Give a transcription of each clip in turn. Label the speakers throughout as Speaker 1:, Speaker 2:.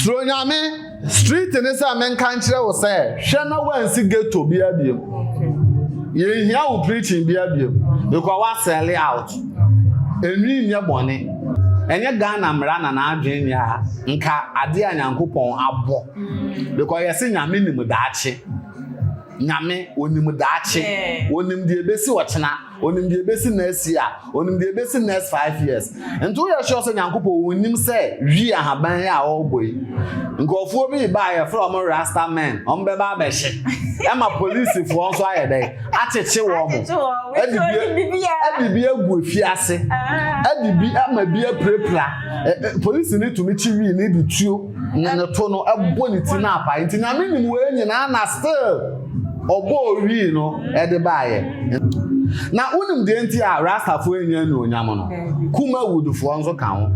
Speaker 1: Suro Nyame, street ne sɛ menka nkyerɛ wo sɛ hwɛ na woansi ghetto bia biom. Yɛnhia wo preaching bia biom because wa sell out. Enwi nyɛ bɔne. Ɛnyɛ Ghana mmara na n'adwene nyɛ a nka adeɛ a Nyankopɔn abɔ. Because yɛse Nyame nim daakye. Nyame onim daakye. Onim deɛ ebesi ɔkyena. Onim deɛ ebesi next year. Onim deɛ ebesi next 5 years. Nti woyɛ sure sɛ Nyankopɔn onim sɛ wi ahaban yi a ɔrebɔ yi, nkurɔfoɔ bi ba a yɛfrɛ wɔn Rasta men, wɔn bɛba abɛhye. Ɛma polisifoɔ nso ayɛ dɛ akyekye wɔn. Ɛde bi ɛde bi agu efiase. Ɛde bi ama bi apirapira. Ɛ ɛ polisi ni tumi kyi wi ne de tuo ne ne to no ɛbɔ ne ti na apa. Nti Nyame nim wei nyinaa na still ɔbɔ owi no ɛde baayɛ. Na wonim deɛ nti a Rastafoɔ nya anuonyam no? Kumawoodfoɔ nso ka ho.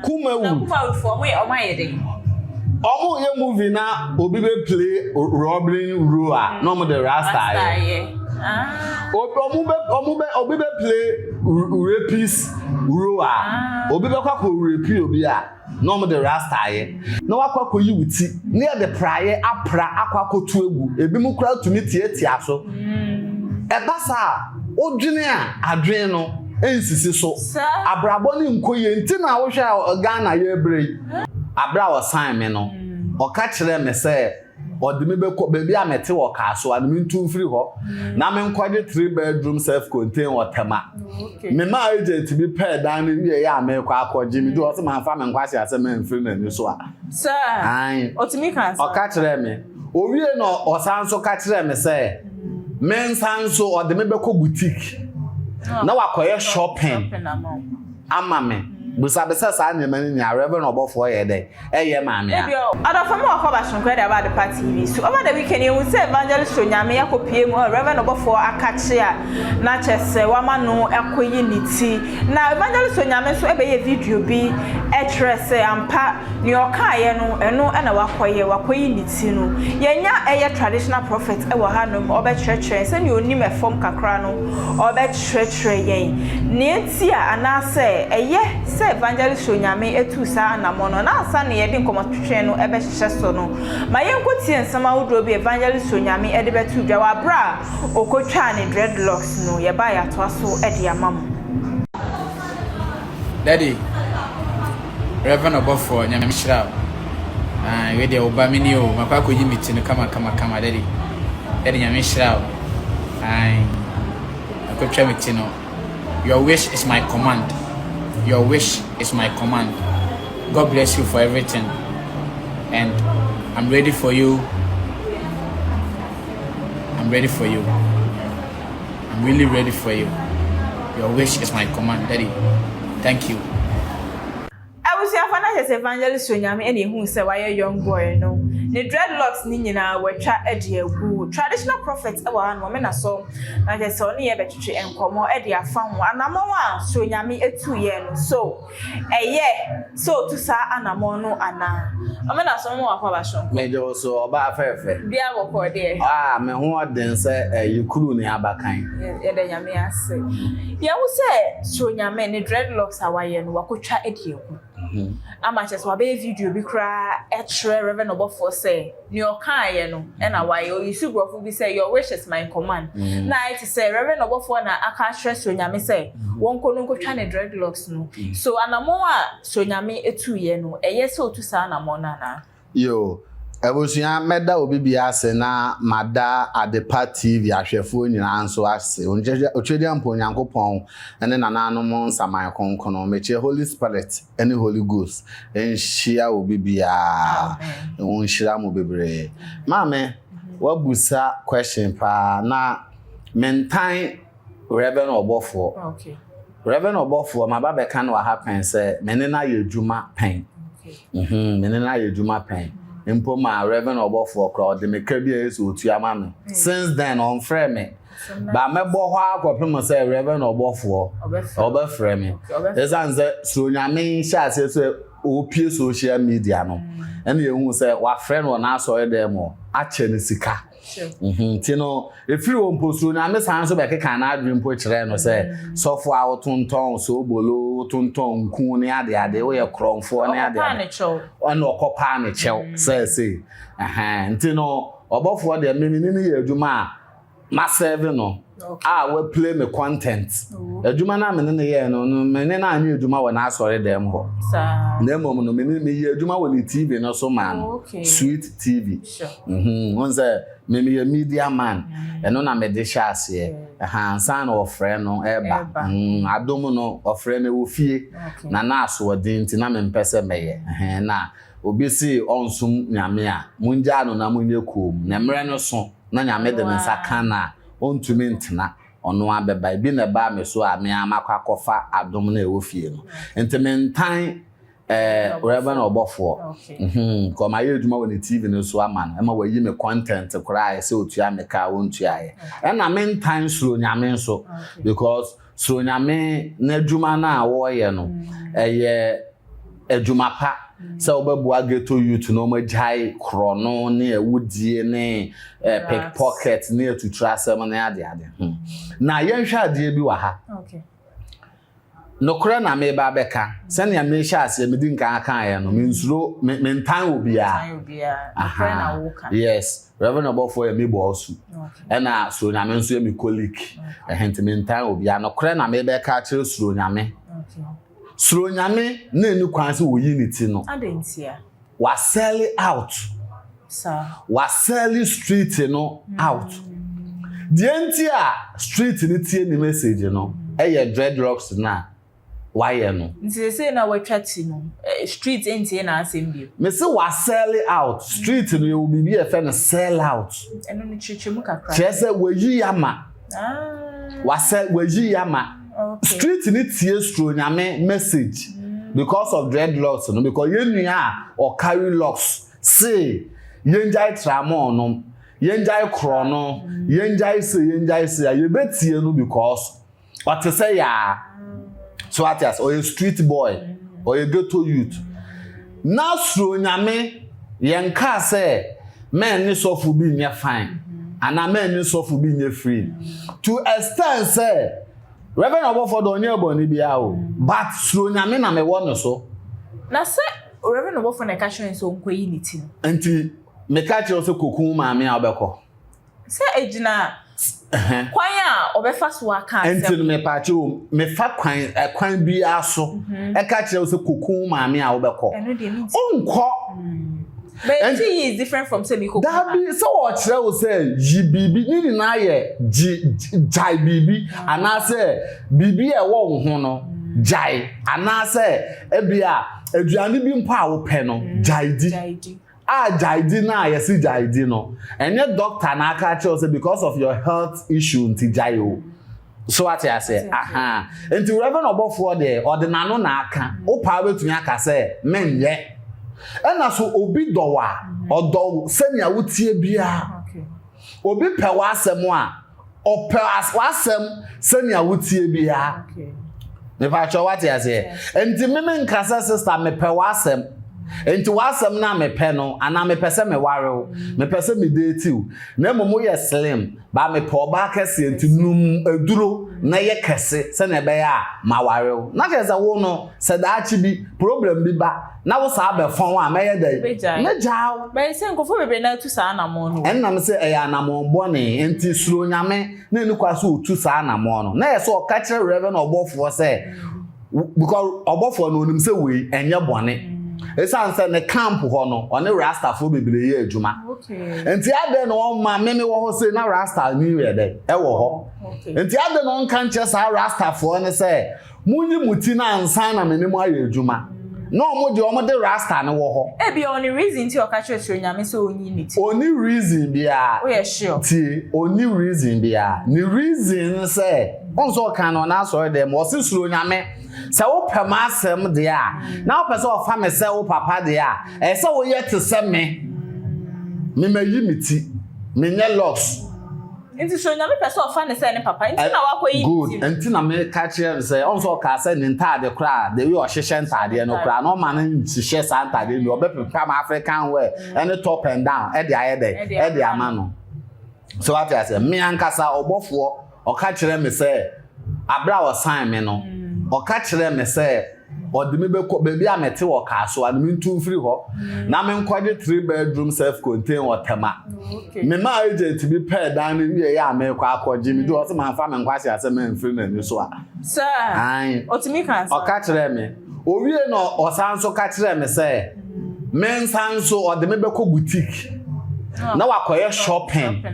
Speaker 1: Kumawood.
Speaker 2: Kumawoodfoɔ, ɔmo yɛ ɔmo ayɛ den?
Speaker 1: Ɔmo yɛ movie na obi bɛ play robbery role a, na ɔmo de Rasta ayɛ. Obi ɔmo bɛ ɔmo bɛ obi bɛ play rapist role a, obi bɛ kɔ akɔ rape obi a, na ɔmo de Rasta ayɛ. Na wakɔ akɔyi wo ti ne yɛde praeɛ apra akɔ akɔtu egu. Ebi mu koraa tumi tietia so. Ɛba saa, wodwene a, adwene no nsisi so. Abrabɔ ne nkɔ yie. Nti na wohwɛ a, Ghana yɛ ebere yi, abere a ɔsan me no, ɔka kyerɛ me sɛ ɔde me bɛkɔ baabi a mete wɔ Kaaso a, ne me ntu mfiri hɔ na me nkɔgye three bedroom self contained wɔ Tema. Me ma agent bi pɛɛ dan no wie yɛ a, mekɔ akɔgye me du, ɔsɛ manfa me nkɔ ase asɛ mamfiri n'ani so a.
Speaker 2: Saa? Ɔtumi ka sa?
Speaker 1: Ɔka kyerɛ me owie na ɔsan so ka kyerɛ me sɛ me nsa nso ɔde me bɛkɔ boutique na wakɔyɛ shopping ama me. Busabisa saa nneɛma no nyinaa, Reverend ɔbɔfoɔ yɛ dɛ ɛyɛ maame a.
Speaker 2: Ebi adɔfo mu wakɔ basonkɔ de aba Adepa TV so. Over the weekend, yɛhu sɛ Evangelist Onyame akɔpie mu, Reverend ɔbɔfoɔ akakye a na kyerɛ sɛ wama no akɔyi ne ti. Na Evangelist Onyame nso ɛbɛyɛ video bi ɛkyerɛ sɛ ampa, nea ɔkaeɛ no, ɛno ɛna wakɔyɛ, wakɔyi ne ti no. Yɛnya ɛyɛ traditional prophet ɛwɔ hanom, ɔbɛkyerɛkyerɛ sɛnea onim ɛfam kakra no, ɔbɛkyerɛkyerɛ yɛn nea nti a anaasɛ ɛyɛ sɛ Evangelist Onyame etu saa anammɔ no. Na ansa na yɛde nkɔmmɔtwetwe no ɛbɛhyehyɛ so no, ma yɛnkɔtie nsɛm ahodoɔ bi Evangelist Onyame ɛde bɛto dwa wɔ abere a ɔkɔtwaa ne dreadlocks no. Yɛbaa yɛatoa so ɛde ama mo.
Speaker 3: Daddy, Reverend ɔbɔfoɔ, Nyame hyira wo. Ah, wei deɛ woba me ni o, makɔ akɔyi me ti no kama kama kama, Daddy. Daddy, Nyame hyira wo. Aye, akɔtwa me ti no. Your wish is my command. Your wish is my command. God bless you for everything. And I'm ready for you. I'm ready for you. I'm really ready for you. Your wish is my command, Daddy. Thank you.
Speaker 2: Abusuafo, na kyerɛ sɛ Evangelist Onyame ɛna ehu sɛ wayɛ young boy no, ne dreadlocks ne nyinaa wɔatwa de agu. Traditional prophet ɛwɔ ha no, ɔme na so na kyerɛ sɛ ɔne yɛ bɛtwetwe nkɔmmɔ ɛde afa ho anammɔn a so Onyame etu yɛ no so, ɛyɛ sɛ otu saa anammɔn no anaa? Ɔme na so mo wakɔ abahyɛnko.
Speaker 1: Megye wo so, ɔbaa fɛɛfɛ.
Speaker 2: Bia bɔkɔ deɛ?
Speaker 1: A me ho ɔden sɛ ɛyi kuru ne abakan.
Speaker 2: Yɛda Nyame ase. Yɛhu sɛ so Nyame ne dreadlocks a wayɛ no, wakɔtwa de agu ama kyerɛ sɛ wabɛyɛ video bi koraa ɛkyerɛ Reverend ɔbɔfoɔ sɛ nea ɔkaeɛ no ɛna wayɛ. Oyi si borɔfo bi sɛ "Your wish is my command", na ayɛ te sɛ Reverend ɔbɔfoɔ na aka akyerɛ so Nyame sɛ wɔnkɔ no nkɔtwa ne dreadlocks no so. Anammɔn a so Nyame etuiɛ no, ɛyɛ sɛ otu saa anammɔn no anaa?
Speaker 1: Yo, abusua, mɛda obi bi ase na mada Adepa TV ahwɛfoɔ nyinaa nso ase. Otwedeɛ mpo Onyankopɔn ne nananom nsaman kronkron, mekyerɛ Holy Spirit ne Holy Ghost, nhyia obi biara, nhyira mo bebree. Maame, wabusa question paa na mentan Reverend ɔbɔfoɔ. Reverend ɔbɔfoɔ, maba bɛka no wɔ ha pɛn sɛ me ne no ayɛ adwuma pɛn. Me ne no ayɛ adwuma pɛn mpo ma Reverend ɔbɔfoɔ koraa ɔde me ka bi a ɛyɛ sɛ ɔtua ma me. Since then ɔmfrɛ me ba mɛbɔ hɔ akɔpem sɛ Reverend ɔbɔfoɔ ɔbɛfrɛ me. Ɛsiane sɛ sɛ Onyame hyɛ aseɛ sɛ ɔpie social media no, ɛna yɛhu sɛ wafrɛ no wɔ n'asɔre dɛm mu akyɛ no sika. Mhm, nti no ɛfiri hɔ mpo Suro Nyame san nso bɛkekaa n'adwene mpo kyerɛɛ no sɛ sɔfo a wotontɔn soobolo, wotontɔn nku ne adeade, woyɛ korɔmfoɔ ne adeade. Ɛna ɔkɔpaa ne kyɛw sɛ sei. Ɛhɛn, nti no ɔbɔfoɔ deɛ me me ne no yɛ adwuma a ma serve no a wa play me content. Adwuma no a me ne no yɛɛ no no me ne no anyɛ adwuma wɔ n'asɔre dɛm hɔ. Na mmom no me ne meyɛ adwuma wɔ ne TV no so maa no. Sweet TV. Mhm, wohu sɛ me meyɛ media man. Ɛno na mede hyɛ aseɛ. Ɛha ansa na ɔfrɛ no ɛba. Mm, adom no ɔfrɛ no wɔ fie. Na na asoɔden nti na mempɛ sɛ mɛyɛ. Ɛhɛn, na obi se ɔnsom Nyame a, mongyaa no na monyɛ koom. Na mmerɛ no so na Nyame de ne nsa ka no a, ɔntumi ntena, ɔno ara bɛba. Ebi na ɛbaa me so a me ara makɔ akɔfa adom no a ɛwɔ fie no. Nti mentan eh, Reverend ɔbɔfoɔ. Mhm, because mayɛ adwuma wɔ ne TV no so ama no, ɛma wayi me content koraa a ɛsɛ ɔtua me ka a ɔntuaeɛ. Ɛna mentan Suro Nyame nso, because Suro Nyame n'adwuma no a wɔreyɛ no, ɛyɛ adwuma pa sɛ wobɛboa ghetto youth na wɔagyae korɔno ne awudie ne eh, pickpocket ne atuturasɛm ne adeade. Hmm. Na yɛnhwɛ adeɛ bi wɔ ha. Nokorɛ na mereba abɛka, sɛnea mehyɛ aseɛ medi nkan kaeɛ no, mensuro, me, mentan obiara. Aha, yes, Reverend Ɔbɔfoɔ yɛ me bɔɔsu, ɛna Suro Nyame nso yɛ me colleague, ɛhɛ nti mentan obiara. Nokorɛ na merebɛka akyerɛ Suro Nyame. Suro Nyame na ɛni kwan sɛ wɔyi ne ti no. Wa sell out. Wa sell street no out. Deɛ nti a street no tie ne message no ɛyɛ dreadlocks no a wayɛ no.
Speaker 2: Nti sesei na watwa ti no street ntie n'asɛm bio.
Speaker 1: Me se wa sell out. Street no yɛwɔ biribi a yɛfrɛ no sell out.
Speaker 2: Ɛno no kyerɛkyerɛ mu kakra.
Speaker 1: Kyerɛ sɛ wayi ama. Wa sell wayi ama. Street no tie suro nyame message because of dreadlocks no because yɛn nua a ɔcarry locks se yɛngyae tramɔɔ nom, yɛngyae korɔ no, yɛngyae se yɛngyae se a yɛbɛtie no because ɔte sɛ yaa. So ate ase ɔyɛ street boy, ɔyɛ ghetto youth. Na suro nyame yɛn kaa sɛ mɛn ne sɔfo bi nyɛ fine anaa mɛn ne sɔfo bi nyɛ free to extend sɛ Reverend ɔbɔfoɔ de ɔnyɛɛ bɔne biara o but suro Nyame na mewɔ ne so.
Speaker 2: Na sɛ Reverend ɔbɔfoɔ na ɛka kyerɛ no sɛ ɔnkɔyi ne ti no.
Speaker 1: Nti meka kyerɛ wo sɛ kɔku wo maame a wobɛkɔ?
Speaker 2: Sɛ ɛgyina kwan a ɔbɛfa so aka asɛm.
Speaker 1: Nti no mepaakyɛ o mefa kwan ɛkwan biara so ɛka kyerɛ wo sɛ kɔku wo maame a wobɛkɔ?
Speaker 2: Ɛno deɛ mentumi.
Speaker 1: Wonkɔ.
Speaker 2: But ti yi is different from sɛ mekɔ
Speaker 1: Dabi sɛ wɔkyerɛ wo sɛ yi biribi ne nyinaa yɛ gye gyae biribi anaasɛ biribi a ɛwɔ wo ho no gyae anaasɛ ebia aduane bi mpo a wopɛ no gyae di. A gyae di no a yɛse gyae di no ɛnyɛ doctor na aka akyerɛ wo sɛ because of your health issue nti gyae o. So wate aseɛ? Ahaa. Nti Reverend ɔbɔfoɔ deɛ, ɔde n'ano na aka. Wo paa wobɛtumi aka sɛ, menyɛ. Ɛna so obi dɔ wo a, ɔdɔ wo sɛnea woteɛ biara. Obi pɛ w'asɛm a, ɔpɛ w'asɛm sɛnea woteɛ biara. Mepakyɛ wate aseɛ? Nti me menka sɛ sister mepɛ w'asɛm. Nti w'asɛm no a mepɛ no, anaa mepɛ sɛ meware wo, mepɛ sɛ me date wo, na mmom woyɛ slim, Ba mepɛ ɔbaa kɛseɛ nti nom aduro na yɛ kɛse sɛnea ɛbɛyɛ a maware wo. Na kyerɛ sɛ wo no sɛ daakye bi problem bi ba na wo saa bɛfɔn a mɛyɛ dɛn? Mɛgyaa wo.
Speaker 2: Bɛyɛ sɛ nkurɔfoɔ bebree na atu saa anammɔn no o.
Speaker 1: Ɛnam sɛ ɛyɛ anammɔn bɔne nti suro Nyame na ɛni kwa sɛ ɔtu saa anammɔn no. Na ɛyɛ sɛ ɔka kyerɛ Reverend ɔbɔfoɔ sɛ because ɔbɔfoɔ no onim sɛ wei ɛnyɛ bɔne ɛsiane sɛ ne camp hɔ no ɔne rastafoɔ bebree yɛ adwuma nti adɛn na ɔma meme wɔ hɔ sei na rasta ni yɛ dɛ ɛwɔ hɔ nti adɛn na ɔnka nkyerɛ saa rastafoɔ no sɛ monyi mo ti no ansa na me ne mo ayɛ adwuma na ɔmo deɛ ɔmo de rasta no wɔ hɔ.
Speaker 2: Ebia ɔne reason nti ɔka kyerɛ soro nyame sɛ ɔnyi ne ti.
Speaker 1: Ɔni reason biara.
Speaker 2: Woyɛ sure?
Speaker 1: Tie, ɔni reason biara. Ne reason ne sɛ. Wohu sɛ ɔkaa no wɔ n'asɔre dɛm, ɔse suro Nyame, sɛ wopɛ m'asɛm deɛ a, na wopɛ sɛ ɔfa me sɛ wo papa deɛ a, ɛyɛ sɛ woyɛ te sɛ me. Me mayi me ti, menyɛ locks.
Speaker 2: Nti suro Nyame pɛ sɛ ɔfa no sɛ ne papa, nti na wakɔyi ne ti
Speaker 1: Good, nti na meka kyerɛ no sɛ, ɔhu sɛ ɔkaa sɛ ne ntaade koraa, the way ɔhyehyɛ ntaadeɛ no koraa, na ɔma no nhyehyɛ saa ntaadeɛ no bi, ɔbɛpepam African wear ɛne top and down ɛde ayɛ dɛn, ɛde ama no. So wate aseɛ? Me ankasa ɔbɔfoɔ ɔka kyerɛ me sɛ aberɛ a ɔsan me no, ɔka kyerɛɛ me sɛ ɔde me bɛkɔ baabi a mete wɔ Kasoa no, mentu mfiri hɔ na menkɔgye 3 bedroom self contain wɔ Tema. Memaa agent bi pɛɛ dan no wieeɛ a merekɔ akɔgye, meduru hɔ ɔse mamfa me nkwaseasɛm amfiri n'ani so a.
Speaker 2: Saa?
Speaker 1: Ae.
Speaker 2: Ɔtumi kaa saa?
Speaker 1: Ɔka kyerɛɛ me. Owie na ɔsan nso ka kyerɛɛ me sɛ mensan nso ɔde me bɛkɔ boutique na wakɔyɛ shopping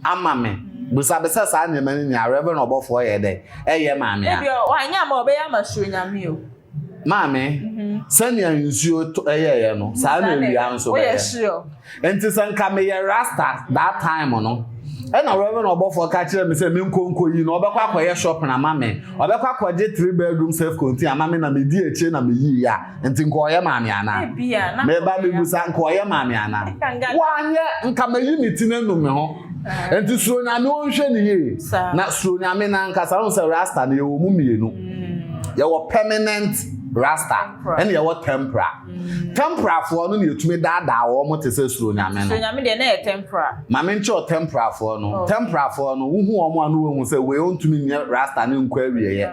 Speaker 1: ama me. Bisa me sɛ saa nneɛma no nyinaa Reverend ɔbɔfoɔ yɛ dɛn ɛyɛ maa me a.
Speaker 2: Ebia wanyɛ ama ɔbɛyɛ ama suro Nyame o.
Speaker 1: Maame, sɛnea nsuo tɔ ɛyɛeɛ no, saa na awia nso
Speaker 2: Woyɛ
Speaker 1: bɛyɛ.
Speaker 2: sure?
Speaker 1: Nti sɛ nka meyɛ rasta that time no, ɛna Reverend ɔbɔfoɔ ka kyerɛɛ me sɛ menkɔ nkɔyi no, ɔbɛkɔ akɔyɛ shopping ama me, ɔbɛkɔ akɔgye 3 bedroom self contain ama me na medi akyire na meyiiɛ a, nti nka ɔyɛ maa me anaa?
Speaker 2: Ebia na
Speaker 1: Meba
Speaker 2: ɔyɛ.
Speaker 1: mebusa, nka ɔyɛ maa me anaa?
Speaker 2: Nka
Speaker 1: Wanyɛ, nka mayi me ti no anu me ho. Nti suro Nyame ɔnhwɛ no yie.
Speaker 2: Saa.
Speaker 1: Na suro Nyame no ankasa, wohu sɛ rasta no yɛwɔ mu mmienu. Yɛwɔ permanent rasta ɛna yɛwɔ temporary. Temporafoɔ no na yɛtumi daadaa wɔn te sɛ suro Nyame no.
Speaker 2: Suro Nyame deɛ na yɛ temporary.
Speaker 1: Ma menkyerɛ temporafoɔ no.
Speaker 2: Oh.
Speaker 1: Temporafoɔ no, wohu wɔn a na woahu sɛ wei ɔntumi nyɛ rasta no nkɔ awieɛ.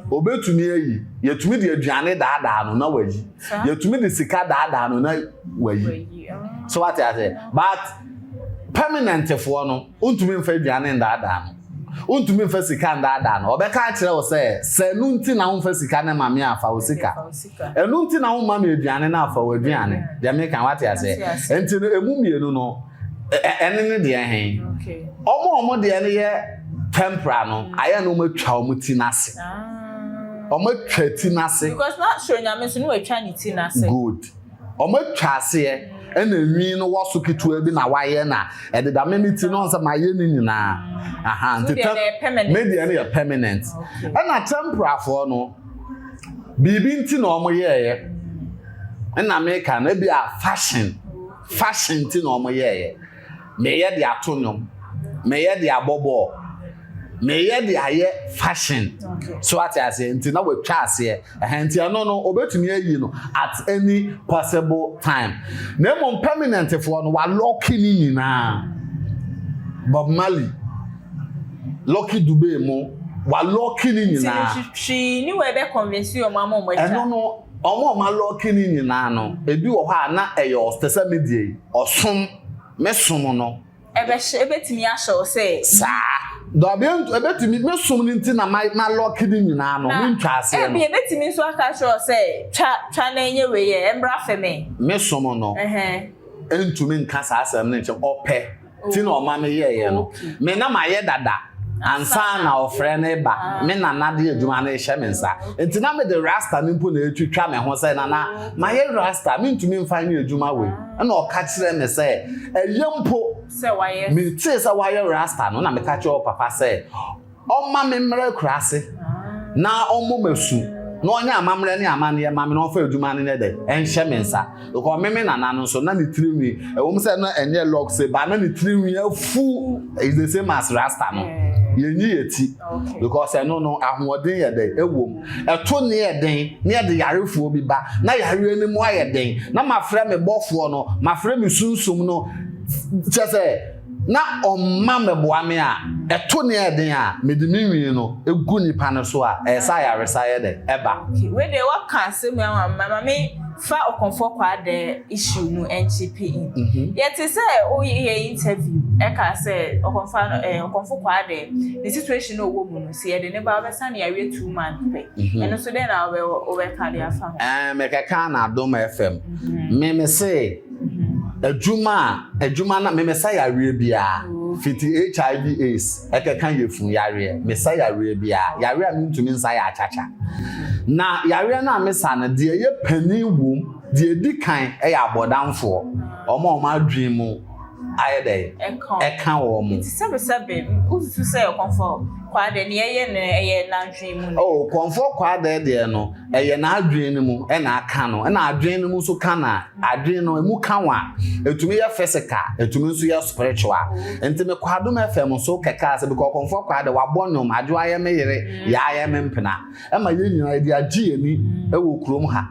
Speaker 1: Obetumi ayi. Yɛtumi de aduane daadaa no na wayi.
Speaker 2: Saa.
Speaker 1: Yɛtumi de sika daadaa no na wayi.
Speaker 2: Wayi. Ah.
Speaker 1: So wate ase? But permanentfoɔ no, wontumi mfa aduane ndaadaa no. Wontumi mfa sika ndaadaa no. Ɔbɛka akyerɛ wo sɛ, sɛ ɛno nti na womfa sika no ma me a, fa wo sika.
Speaker 2: Fa wo sika.
Speaker 1: Ɛno nti na womma me aduane no a, fa w'aduane. Deɛ meka wate aseɛ?
Speaker 2: Mate aseɛ.
Speaker 1: Nti no, emu mmienu no, ɛne ne deɛ he?
Speaker 2: Okay.
Speaker 1: Ɔmo a ɔmo deɛ no yɛ temporary no, ayɛ na ɔmo atwa ɔmo ti n'ase.
Speaker 2: Ah.
Speaker 1: Ɔmo atwa ti n'ase.
Speaker 2: Because na suro Nyame nso na watwa ne ti n'ase.
Speaker 1: Good. Ɔmo atwa aseɛ ɛna nwi no wɔ so ketewa bi na wayɛ na ɛdeda me me ti no sɛ mayɛ ne nyinaa. Aha,
Speaker 2: So
Speaker 1: nti
Speaker 2: deɛ no yɛ permanent.
Speaker 1: Me deɛ no yɛ permanent.
Speaker 2: Okay.
Speaker 1: Ɛna temporafoɔ no, biribi nti na ɔmo yɛɛyɛ. Ɛna meka no ebi a fashion, fashion nti na ɔmo yɛɛyɛ. Meyɛ de ato nnwom, meyɛ de abɔ bɔɔl, meyɛ de ayɛ fashion.
Speaker 2: Okay.
Speaker 1: So ate aseɛ nti na watwa aseɛ. Ɛhɛn nti ɛno no obetumi ayi no at any possible time. Na mmom permanent foɔ no walock ne nyinaa. Bob Marley, Lucky Dube mu walock ne
Speaker 2: Nti no
Speaker 1: nyinaa.
Speaker 2: hwee ni wɔ ɛbɛ convince wɔn ama wɔn atwa.
Speaker 1: Ɛno no ɔmo a ɔmo alock ne nyinaa no ebi wɔ hɔ a na ɛyɛ ɔte sɛ me deɛ yi ɔsom me som no.
Speaker 2: Ɛbɛhyɛ ɛbɛtumi ahyɛ wo sɛ.
Speaker 1: Saa dɔbi ebetumi me som no nti na ma lock ne nyinaa no me ntwa aseɛ
Speaker 2: Ebi
Speaker 1: no.
Speaker 2: ebetumi nso aka kyerɛ wo sɛ twa twa na enye wei yɛ ɛmbra fɛ me.
Speaker 1: Me som no ntumi nka saa asɛm no nkyɛn ɔpɛ ti na ɔma me yɛɛyɛ no. Me na ma yɛ dada ansa na ɔfrɛ ne ba me nana de adwuma no hyɛ me nsa nti na me de rasta no mpo na etwitwa me ho sɛ nana ma yɛ rasta me ntumi nfa nyɛ adwuma wei ɛna ɔka kyerɛ me sɛ ɛyɛ mpo
Speaker 2: Sɛ wayɛ.
Speaker 1: Me tee sɛ wayɛ rasta no na meka kyerɛ papa sɛ ɔma me mmerɛ akuraase na ɔmmɔ m'asu na ɔnyɛ amammerɛ ne amanneɛ ma me na ɔmfa adwuma no nyɛ dɛ ɛnhyɛ me nsa because me me nana no nso na ne tirinwi ɛwɔ mu sɛ na ɛnyɛ lock se ba na ne tirinwi afu is the same as rasta no yɛnyi yɛ ti because ɛno no ahoɔden yɛ dɛ ɛwɔ mu ɛto ne yɛ den ne yɛde yarefoɔ bi ba na yareɛ no mu ayɛ den na mafrɛ me bɔfoɔ no, mafrɛ me sunsum no, kyɛ sɛ na ɔmma mmɛboa me a, ɛto ne yɛ den a, mede me nwi no gu nipa no so a, ɛyɛ sɛ ayaresa yɛ dɛ ɛba.
Speaker 2: Okay, wei deɛ waka asɛm yi ama me, ma me fa Ɔkɔmfoɔ Kwaadɛ issue no nkyɛ pii. Yɛte sɛ woyɛ interview ɛka sɛ Ɔkɔmfoɔ no ɛɛ Ɔkɔmfo Kwaadɛ ne situation no ɔwɔ mu no, sɛ yɛde ne ba wobɛsa no yareɛ 2 months pɛ. Ɛno nso dɛn na wobɛka de afa ho?
Speaker 1: Ɛɛ mekɛka na Adom FM. Me me se adwuma a adwuma na me mesa yareɛ biara fiti HIV AIDS ɛkɛka yɛfunu yareɛ, mesa yareɛ biara, yareɛ a mentumi nsa yɛ akyakya. Na yareɛ no a mesa no deɛ ɛyɛ panin wom, deɛ ɛdi kan ɛyɛ abɔdamfoɔ, wɔn a wɔn adwene mu ayɛ dɛ ɛka wɔn.
Speaker 2: Nti sɛbesɛbe wosusu sɛ Ɔkɔmfoɔ Kwaadɛ deɛ ɛyɛ no ɛyɛ n'adwene mu no?
Speaker 1: Oh, Ɔkɔmfoɔ Kwaadɛ deɛ no ɛyɛ n'adwene no mu ɛna aka no, ɛna adwene no mu nso ka na adwene no emu ka wa, ɛtumi yɛ physical, ɛtumi nso yɛ spiritual. Nti mekɔ Adom FM nso kɛkaa sɛ because Ɔkɔmfoɔ Kwaadɛ wabɔ nnwom, Adwo ayɛ me yere, Yaa ayɛ me mpena, ɛma yɛn nyinaa yɛde agye yɛn ani ɛwɔ kurom ha.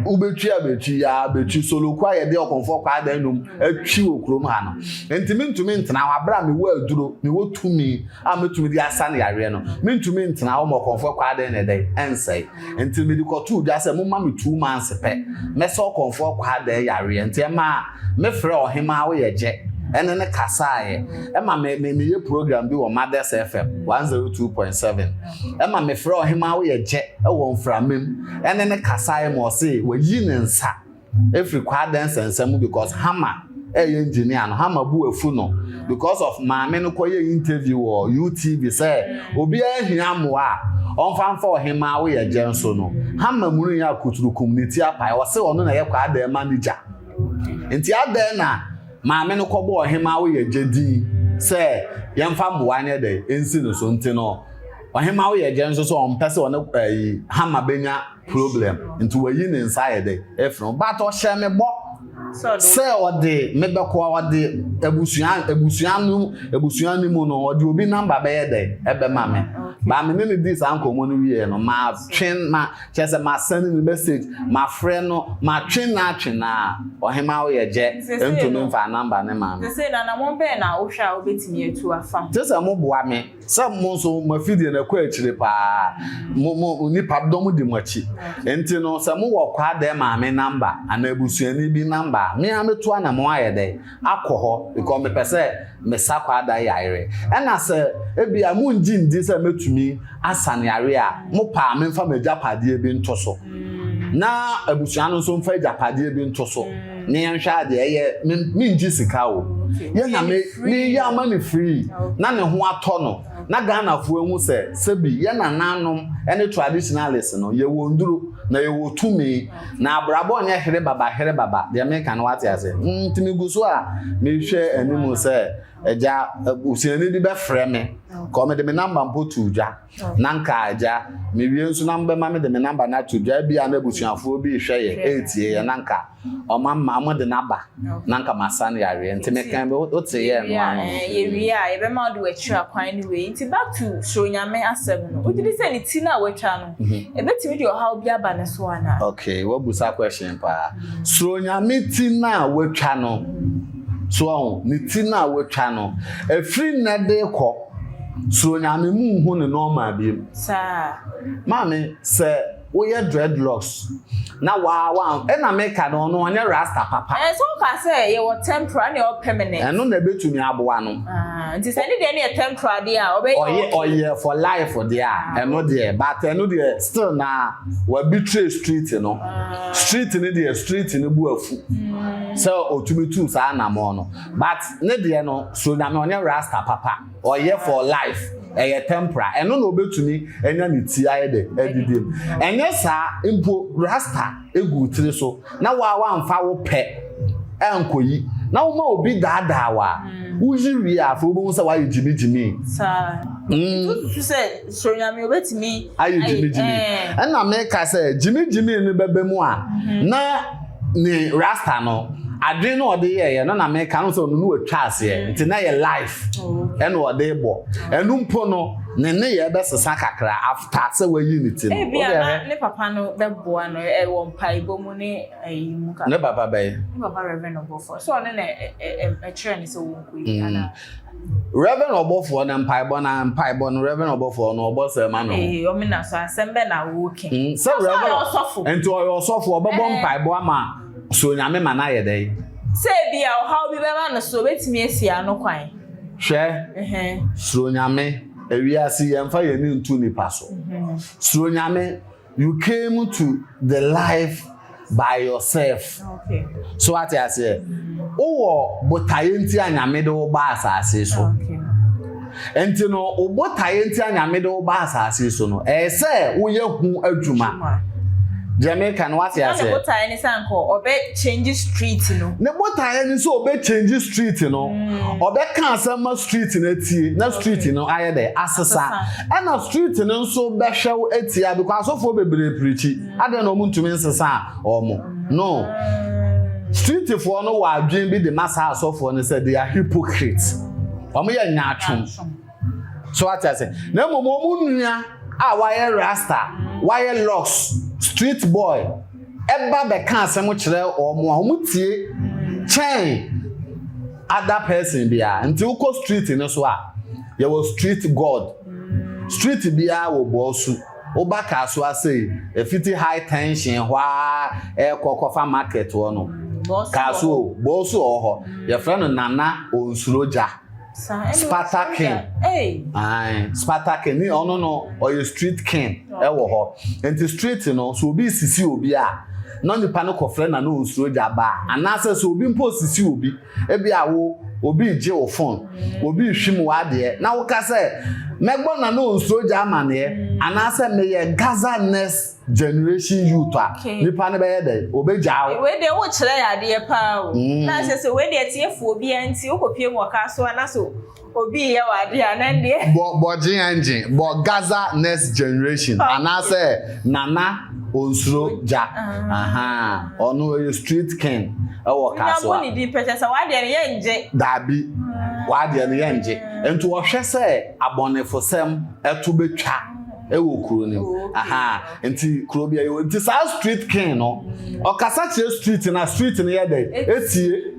Speaker 1: Wobɛtwi abɛtwi yaa bɛtwi soloko a yɛde ɔkɔmfoɔ kwaadaa num atwi wɔ kurom ha no. Nti mentumi ntena hɔ aberɛ a mewɔ aduro, mewɔ tumi a mɛtumi de asa no yareɛ no. Mentumi ntena hɔ ma ɔkɔmfoɔ kwaadaa no ɛdɛn ɛnsɛe. Nti mede kɔtoo dwa sɛ momma me 2 months pɛ mɛsa ɔkɔmfoɔ kwaadaa yareɛ. Nti ɛmaa mefrɛ ɔhemaa woyɛ gyɛ ɛne ne kasaeɛ ɛma me me meyɛ program bi wɔ Mothers FM 102.7 ɛma mefrɛ ɔhemaa woyɛ gyɛ ɛwɔ mframam ɛne ne kasaeɛ ma ɔse wayi ne nsa efiri kwaadaa nsɛnsɛm mu because Hama ɛyɛ engineer no, Hama bu afu no because of maame no kɔyɛ interview wɔ UTV sɛ obiara hia mmoa a ɔmfa mfa ɔhemaa woyɛ gyɛ nso no. Hama mu no yɛ akuturukum ne ti apae, ɔse ɔno na ɛyɛ kwaadaa manager, nti adɛn na maame no kɔbɔ ɔhemaa woyɛ gyɛ din sɛ yɛmfa mmoa nyɛ dɛ nsi no so. Nti no ɔhemaa woyɛ gyɛ nso so ɔmpɛ sɛ ɔne ɛyi Hama benya problem, nti wayi ne nsa ayɛ dɛ efiri ho, but ɔhyɛ me bɔ sɛ ɔde me bɛkɔ, ɔde abusua no mu no ɔde obi number bɛyɛ dɛ ɛbɛma me. Baa me ne ne di saa nkɔmɔ no wie no, maa twe ma kyerɛ sɛ ma send ne message, ma frɛ no, ma twe na atwe na ɔhema woyɛ gyɛ ntumi nfa number ne ma me.
Speaker 2: Sɛ na namɔ bɛn na wohwɛ a wobɛtumi atu afa ho?
Speaker 1: Te sɛ mo boa me sɛ mo nso mo afidie no ɛkɔ akyire paa, mo nipa dɔm di mo akyi, nti no sɛ mo wɔ kwaadɛ maame number anaa abusuani bi number a, me a meto anamɔ ayɛ dɛ akɔ hɔ because mepɛ sɛ mesa kwaada yare. Ɛna sɛ ebia mo ngye ndi sɛ mɛtumi asa ne yare a, mo paa memfa mo agyapadeɛ bi nto so na abusua no nso mfa agyapadeɛ bi nto so ne yɛnhwɛ adeɛ ɛyɛ. Mengye sika o, yɛn na me meyɛ ama ne free na ne ho atɔ no na Ghanafoɔ ehu sɛ sɛbi yɛn nananom ne traditionalist no, yɛwɔ nduro na yɛwɔ tumi na abrabɔ nyɛ here baba here baba. Deɛ meka no, wate ase? Nti megu so a mehwɛ anim sɛ agya abusuani bi bɛfrɛ me kɔ mede me number mpo to dwa na nka agya mewie nso na mbɛma mede me number no ato dwa bi a na abusuafoɔ bi rehwɛ yɛ ɛretie yɛ na nka ɔma ma ɔmo de n'aba na nka ma sa no yareɛ. Nti meka bi wote yɛ no ano.
Speaker 2: Yɛwie a yɛbɛma wode w'akyiri akwan no wei. Nti back to soro Nyame asɛm no, wogye di sɛ ne ti no a watwa no ɛbɛtumi de ɔhaw bi aba ne so anaa?
Speaker 1: Okay, wabusa question paa. Soro Nyame ti no a watwa no so, ɔho ne ti no a watwa no, ɛfiri nnɛ de kɔ, soro Nyame mu nhu ne normal biem.
Speaker 2: Saa.
Speaker 1: Maame, sɛ woyɛ dreadlocks na waa waa ɛna meka no, ɔno ɔnyɛ rasta papa.
Speaker 2: Ɛɛ, sɛ woka sɛ yɛwɔ temporary ne yɛwɔ permanent.
Speaker 1: Ɛno na ɛbɛtumi aboa no.
Speaker 2: Ah, nti sɛ ne deɛ ne yɛ temporary deɛ a, ɔbɛyɛ.
Speaker 1: Ɔyɛ ɔyɛ for life deɛ a, ɛno deɛ, but ɛno deɛ still na wabitire street no. Street no deɛ, street no bu afu sɛ ɔtumi tu saa anammɔn no, but ne deɛ no so Nyame ɔnyɛ rasta papa, ɔyɛ for life, ɛyɛ temporary, ɛno na obetumi anya ne ti ayɛ dɛ adidi mu. Ɛnyɛ saa mpo, rasta egu tiri so na waa wamfa wo pɛ ɛnkɔyi na woma obi daadaa wa woyi wie a, afei wobɛhu sɛ wayɛ gyimigyimi.
Speaker 2: Saa. Nti sɛ soro Nyame obetumi
Speaker 1: ayɛ gyimigyimi, ɛna meka sɛ gyimigyimi no bɛbɛ mu a, na ne rasta no adwene no ɔde yɛɛyɛ no na meka no sɛ ɔno no watwa aseɛ, nti na yɛ life ɛna ɔde bɔ. Ɛno mpo no ne ne yɛ bɛsesa kakra after sɛ wayi ne ti no.
Speaker 2: Ebi a na ne papa no bɛboa no ɛwɔ mpaebɔ mu ne ɛyi mu kakra.
Speaker 1: Ne papa bɛyɛ?
Speaker 2: Ne papa Reverend Ɔbɔfoɔ so ɔno na ɛkyerɛ ne sɛ wɔnkɔ yi ana?
Speaker 1: Reverend Ɔbɔfoɔ no mpaebɔ na mpaebɔ no, Reverend Ɔbɔfoɔ no ɔbɔ sɛ ma no.
Speaker 2: Ee, ɔmo na so asɛm bɛ na wɔɔke.
Speaker 1: Sɛ Reverend
Speaker 2: ɔsɔfo.
Speaker 1: Nti ɔyɛ ɔsɔfo, ɔbɛbɔ mpaebɔ ama so Nyame ma no ayɛ dɛ?
Speaker 2: Sɛ ebi a ɔhaw bi bɛba no so, obetumi esi ano kwan.
Speaker 1: Hwɛ, suro Nyame. Ewiase yɛmfa yɛn ani nto nipa so. Suro Nyame, you came to the life by yourself. So ate aseɛ? Wowɔ botaeɛ nti a Nyame de wo ba asase so. Nti no wo botaeɛ nti a Nyame de wo ba asase so no, ɛyɛ sɛ woyɛ ho adwuma. Deɛ meka no, wate
Speaker 2: Na ne
Speaker 1: aseɛ?
Speaker 2: botaeɛ ne sɛ anka ɔbɛ change street no.
Speaker 1: Ne botaeɛ ne sɛ ɔbɛ change street no, ɔbɛka asɛm ma street no atie na street no ayɛ dɛ asesa, ɛna street no nso bɛhwɛ wo atia because asɔfoɔ bebree pirikyi adɛn na ɔmo ntumi nsesa a ɔmo no streetfoɔ no wɔ adwene bi de ma saa asɔfoɔ no sɛ they are hypocrites, ɔmo yɛ nyaatwom. So ate ase? Na mmom ɔmo nua a wayɛ rasta, wayɛ locks, street boy. ba bɛka asɛm kyerɛ wɔn a, wɔtie kyɛn other person biara. Nti wokɔ street no so a, yɛwɔ street god. Street biara wɔ bɔɔsu. Woba Kasoa sei, ɛfiti high tension hɔ ara ɛrekɔ kɔfa market hɔ no, Kasoa o, bɔɔsu wɔ hɔ. Yɛfrɛ no Nana Onsuro Gya. Sparta King. Ae, Sparta King. Ne ɔno no, ɔyɛ street king ɛwɔ hɔ. Nti street no, sɛ obi sisi obi a, na nipa no kɔfrɛ Nana Onsuro Gya ba a, anaasɛ sɛ obi mpo sisi obi, Ebia wo, obi regye wo fon, obi rehwim w'adeɛ, na woka sɛ, Mɛbɔ Nana Onsuro Gya amaneɛ, anaasɛ meyɛ Gaza Next Generation Youth a, nipa no bɛyɛ dɛn? Ɔbɛgyaa wo.
Speaker 2: Wei deɛ wokyerɛ yɛ adeɛ paa o. Na kyerɛ sɛ wei deɛ tiefoɔ biara nti wokɔpie mu wɔ kaa so a na so Obi reyɛ wo adeɛ a, na ɛndeɛ.
Speaker 1: Bɔ bɔ GNG, bɔ Gaza Next Generation anaasɛ Nana Onsuro Gya. Ahaa, ɔno ɔyɛ street king ɛwɔ Kasoa.
Speaker 2: Wonya bɔ ne din pɛ kyerɛ sɛ w'adeɛ no yɛngye.
Speaker 1: Daabi, w'adeɛ no yɛngye. Nti ɔhwɛ sɛ abɔnefosɛm ɛto bɛtwa ɛwɔ kuro no mu. Ahaa, nti kuro bi ɛyɛ nti saa street king no, ɔkasa kyerɛ street no a, street no yɛ dɛn? Ɛtie.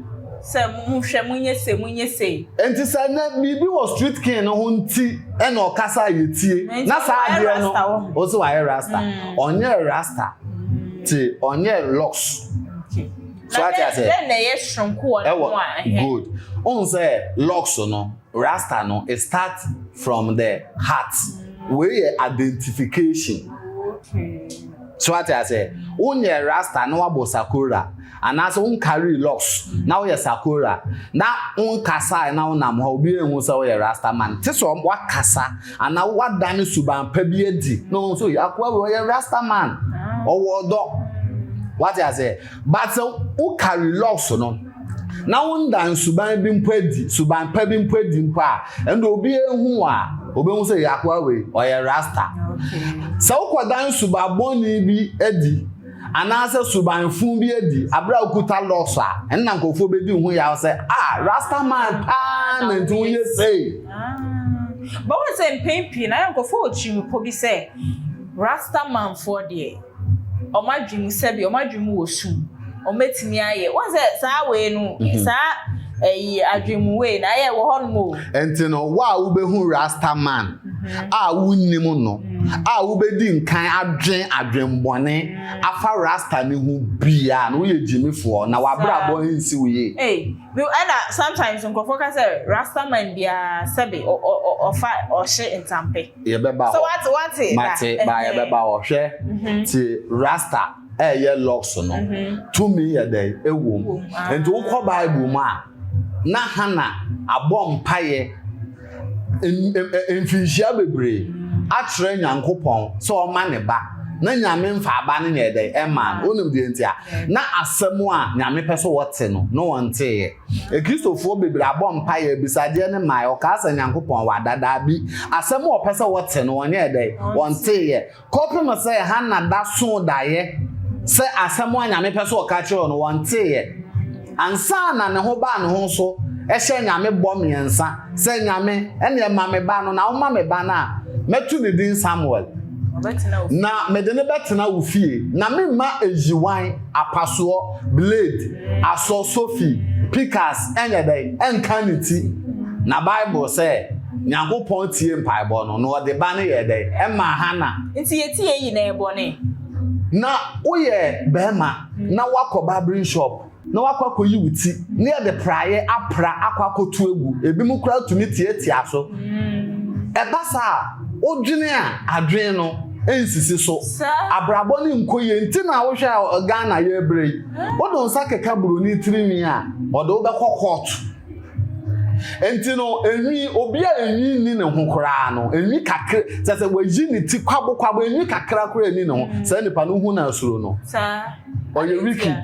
Speaker 2: Sɛ monhwɛ, monyɛ sei, monyɛ sei.
Speaker 1: Enti sɛ nnɛ biribi wɔ Street King no ho nti na ɔkasa a yɛtie, na saa adeɛ no, wo se wayɛ rasta. Ɔnyɛɛ rasta, te ɔnyɛɛ locks. So ate aseɛ?
Speaker 2: Dɛn na ɛyɛ soronko wɔ ne ho a ɛhɛ?
Speaker 1: Good. Wohu sɛ locks no, rasta no, it start from the heart. Wei yɛ identification. So ate aseɛ? Wonyɛ rasta na wabɔ sakora. Anaasɛ wonkarii locks na woyɛ sakora na wonkasae na wonam hɔ a obiara nhu sɛ woyɛ rasta man te sɛ woakasa anaa woadane suban pa bi adi na wɔhu sɛ akoa wei ɔyɛ rasta man ɔwɔ ɔdɔ wate aseɛ but sɛ wokari locks no na wondan suban bi mpo adi suban pa bi mpo adi mpo a ɛnde obiara hu a obehu sɛ akoa wei ɔyɛ rasta sɛ wokɔdan suban bɔne bi adi anaasɛ suban fun bi adi bere a wokuta locks a, ɛno na nkurɔfoɔ bɛdi wo ho yaw sɛ, ah, Rasta man paa na nti woyɛ sei.
Speaker 2: But wohu sɛ mpɛn pii no, ayɛ nkurɔfoɔ wɔ tirimupɔ bi sɛ Rasta manfoɔ deɛ, wɔn adwene mu sɛbi, wɔn adwene mu wɔ sum, wɔbɛtumi ayɛ. Wohu sɛ saa wei no, saa ɛyi adwene mu wei no, ayɛ wɔ hɔnom o.
Speaker 1: Nti no, wo a wobɛhu Rasta man a wonnim no a wobɛdi nkan adwen adwenbɔne afa rasta no ho biaa no woyɛ gyimifoɔ na w'abrabɔ nsi wo yie.
Speaker 2: Ei me ɛna sometimes nkurɔfoɔ ka sɛ rasta man biaa sɛbe ɔfa ɔhye ntampe.
Speaker 1: Yɛbɛba hɔ.
Speaker 2: So wate wate da.
Speaker 1: Mate ba yɛbɛba hɔ hwɛ tie rasta ɛyɛ locks no tumi yɛ dɛn ɛwom nti wokɔ bible mu a na Hannah abɔ mpaeɛ mfinhyia bebree akyerɛ Nyankopɔn sɛ ɔma ne ba na Nyame mfa aba no nyɛɛ dɛn ɛmaa no. Wonim deɛ nti a? Na asɛm a Nyame pɛ sɛ wɔte no na wɔnteeɛ. Akristofoɔ bebree abɔ mpaeɛ abisadeɛ no mmaeɛ, ɔkaa sɛ Nyankopɔn wada, daabi, asɛm a ɔpɛ sɛ wɔte no wɔnyɛɛ dɛn? Wɔnteeɛ. Kɔpem sɛ Hanna da soo daeɛ sɛ asɛm a Nyame pɛ sɛ ɔka kyerɛ no wɔnteeɛ. Ansa na ne ho baa ne ho so hyɛɛ Nyame bɔ miɛnsa sɛ, Nyame, ɛneɛ ma me ba no, na woma me ba no a, mɛto ne din Samuel, na mede no bɛtena wo fie, na memma ayiwan, apasoɔ, blade, asɔ, sofi, pikas, ɛnyɛ dɛn, ɛnka ne ti. Na Bible sɛ, Nyankopɔn tie mpaebɔ no, na ɔde ba no yɛɛ dɛn? Ɛmaa Hana.
Speaker 2: Nti yɛti yei nyinaa yɛ bɔne?
Speaker 1: Na woyɛ barima na woakɔ barbering shop na woakɔ akɔyi wo ti na yɛde praeɛ apra akɔ akɔto agu, ebinom koraa tumi tiatia so. Ɛba saa a, wodwene a, adwene no nsisi so. Abrabɔ no nkɔ yie nti na wohwɛ a Ghana yɛrebrɛ yi, wode wo nsa keka buroni tirinwi a, ɔde wo bɛkɔ kɔɔto. Nti no, enwi, obi a enwi nni ne ho koraa no, enwi kakra, kyerɛ sɛ wayi ne ti kwabokwabo, enwi kakra koraa nni ne ho. Saa nipa no, wohu no a suro no. Ɔyɛ wicked.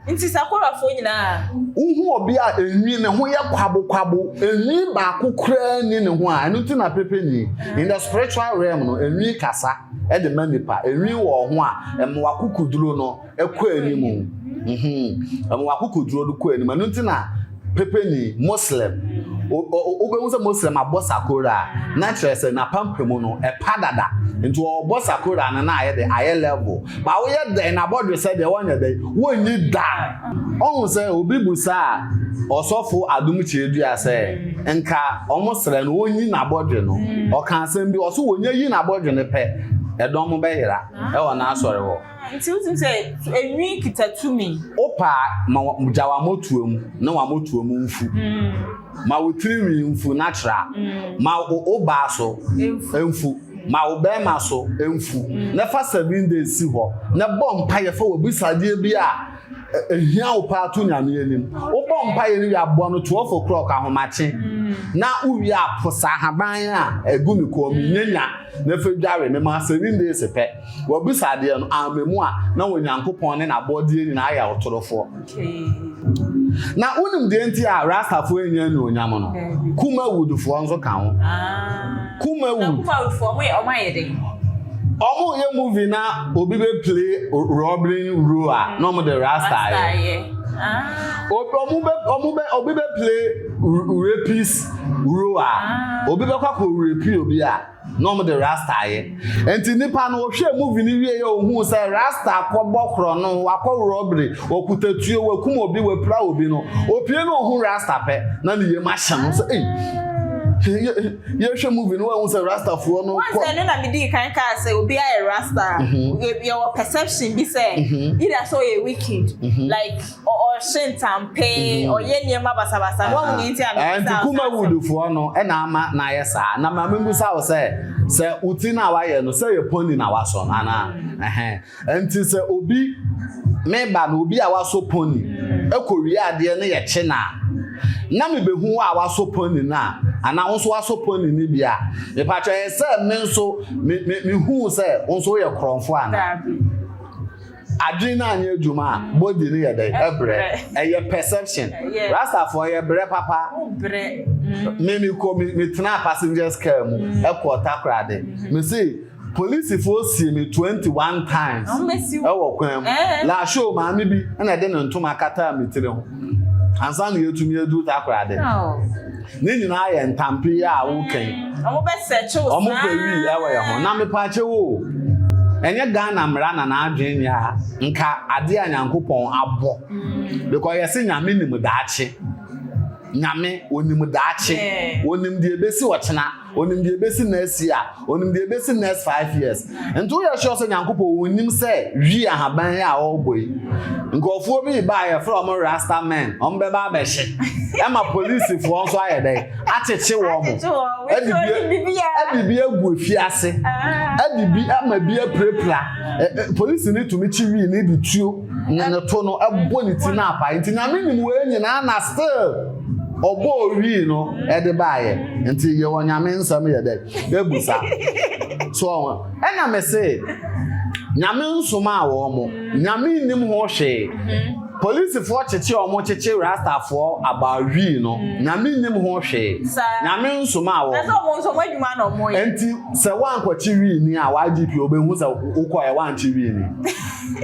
Speaker 2: Nti Sakorafoɔ nyinaa.
Speaker 1: Wohu obi a enwi ne ho yɛ kwabokwabo, enwi baako koraa nni ne ho a, ɛno nti na pepe ni. In the spiritual realm no, enwi kasa de ma nipa. Enwi wɔ ho a, ɛma w'akokoduro no kɔ anim. Ɛma w'akokoduro no kɔ anim. Ɛno nti na. Pepeni, Muslim, wobɛhu sɛ Muslim abɔ sakora a, na kyerɛ sɛ n'apampam no ɛpa dada. Nti ɔbɔ sakora no na ayɛ dɛ, ayɛ level. Ba woyɛ dɛn na abɔdwesɛ deɛ wɔnyɛ dɛn, wɔnyi da. Ɔhu sɛ obi busaa ɔsɔfo Adom Kyerɛdua sɛ nka wɔn srɛ no wɔnyi n'abɔdwe no. Ɔka asɛm bi, ɔso wɔnya yi n'abɔdwe no pɛ, ɛdɔm bɛyera ɛwɔ n'asɔre hɔ.
Speaker 2: Nti wotim sɛ enwi kita tumi.
Speaker 1: Wopɛ a, ma gya w'amotoa mu na w'amotoa mu mfu. Ma wo tirinwi mfu natural. Ma wo baa so mfu. Ma wo bɛrima so mfu. Na fa 7 days si hɔ na bɔ mpaeɛ fa w'abisadeɛ bi a ehia wo paa to Nyame anim. Wobɔ mpaeɛ no wie a, bɔ no 12 o'clock ahomakye. Na wowie a, posa ahaban a egu me kɔn mu nyanya na fa dware. Mema 7 days pɛ. W'abisadeɛ no amma mu a, na Onyankopɔn ne n'abɔdeɛ nyinaa ayɛ ɔtorofoɔ. Na wonim deɛ nti a Rastafoɔ nyɛ anuonyam no? Kumawoodfoɔ nso ka ho. Kumawood.
Speaker 2: Kumawoodfoɔ ɔmo yɛ ɔmo ayɛ den.
Speaker 1: Ɔmo yɛ movie na obi bɛ play robbery role a, na ɔmo de Rasta ayɛ. Obi ɔmo bɛ ɔmo bɛ obi bɛ play rapist role a, obi bɛ kɔ akɔ rape obi a, na ɔmo de Rasta ayɛ. Nti nipa no ɔhwɛ movie no wie yɛ, ohun sɛ Rasta akɔbɔ korɔ no, wakɔ robbery, ɔkuta tuo, wakum obi, wapira obi no, opie na ohun Rasta pɛ na ne yam ahyɛ no sɛ, ei, yɛhwɛ movie no, wahu sɛ Rastafoɔ no
Speaker 2: Wɔn sɛ no na mi di kan kaa sɛ obi ayɛ Rasta, yɛwɔ perception bi sɛ either sɛ ɔyɛ wicked, like ɔhyɛ ntampe, ɔyɛ nneɛma basabasa. Wɔn mu nti a mi
Speaker 1: Nti Kumawoodfoɔ no ɛna ama na ayɛ saa. Na maame busa wo sɛ wo ti no a wayɛ no sɛ yɛ pony na wasɔ no anaa? Ɛhɛn, nti sɛ obi meba no, obi a wasɔ pony ɛkɔ wie adeɛ no yɛ kye na na mebɛhu wo a wasɔ pony no a, anaa wo nso wasɔ pony no bi a, mepatwa yɛ sɛ me nso me me mehu sɛ wo nso woyɛ korɔmfo anaa? Adwene no anyɛ adwuma a, body no yɛ dɛ ɛbrɛ. Ɛyɛ perception. Rastafoɔ yɛ brɛ papa. Me me kɔ me me tena passengers car mu ɛkɔ Takoradi, me se polisifoɔ sie me 21 times ɛwɔ kwan mu. Laahwɛ o, maame bi ɛna ɛde ne ntoma kata me tiri ho ansa na yɛtumi aduru Takoradi. Ne nyinaa yɛ ntampe yi a wokɛn.
Speaker 2: Ɔmo bɛ sɛkyew saa.
Speaker 1: Ɔmo pɛ wi ɛwɔ yɛ ho. Na mepaakyɛ wo, ɛnyɛ Ghana mmara na n'adwene nyɛ a nka adeɛ a Nyankopɔn abɔ, because yɛsɛ Nyame nim daakye. Nyame onim daakye, onim deɛ ebesi ɔkyena, onim deɛ ebesi next year, onim deɛ ebesi next 5 years. Nti woyɛ sure sɛ Nyankopɔn onim sɛ wi ahaban yi a ɔrebɔ yi, nkurɔfoɔ bi ba a yɛfrɛ ɔmo Rasta men, ɔmo bɛba abɛhye ɛma polisifoɔ nso ayɛ dɛ akyekye wɔn mo, ɛde bi agu efiase, ɛde bi ama bi apirapira. Polisi ne tumi kyi wii ne de tuo ne ne to no ɛbɔ ne ti na apa. Nti Nyame nim wei nyinaa na still ɔbɔ owii no ɛde baayɛ. Nti yɛwɔ Nyame nsɛm yɛ dɛ ebusa so ɔho. Ɛna me se Nyame nsoma a wɔn mo Nyame nim ho hwee. Polisifoɔ kyekye wɔn kyekye Rastafoɔ about wii no, Nyame nim ho hwee. Nyame nsoma a wɔn.
Speaker 2: Ɛsɛ ɔmo nso ɔmo adwuma na ɔmo yɛ.
Speaker 1: Nti sɛ wankɔkye wii ni a, IGP obehu sɛ wokɔɛ wankye wii ni.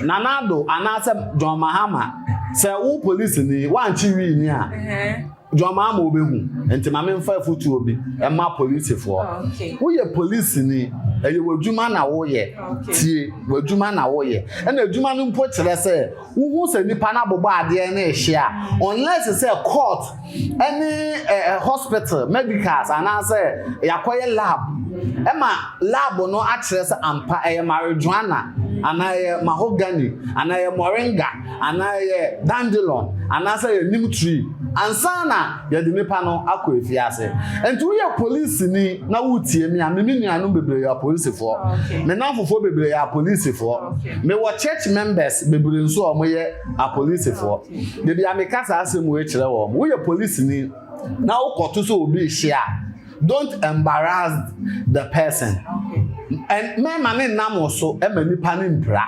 Speaker 1: Nana Addo anaasɛ John Mahama, sɛ wo polisi ni wankye wii ni a, John Mahama obehu. Nti maame nfa afutuo bi ɛma polisifoɔ. Woyɛ polisi ni, ɛyɛ w'adwuma na woyɛ. Tie, w'adwuma na woyɛ. Ɛna adwuma no mpo kyerɛ sɛ wohu sɛ nipa no abobɔ adeɛ no ɛhyɛ a, unless sɛ court ɛne hospital medicals anaasɛ yɛakɔyɛ lab ɛma lab no akyerɛ sɛ ampa ɛyɛ marijuana anaa ɛyɛ mahogany anaa ɛyɛ moringa anaa ɛyɛ dandelion anaasɛ ɛyɛ neem tree ansa na yɛde nipa no akɔ efiase. Nti woyɛ polisini na wotie mi a, me me nuanom bebree yɛ apolisifoɔ, me namfofoɔ bebree yɛ apolisifoɔ, mewɔ church members bebree nso a wɔyɛ apolisifoɔ. Beebi a meka saa asɛm wei kyerɛ wɔn, woyɛ polisini na wokɔto sɛ obi rehyia a, don't embarrass the person and mɛma ne nam wo so ɛma nipa ne mpira,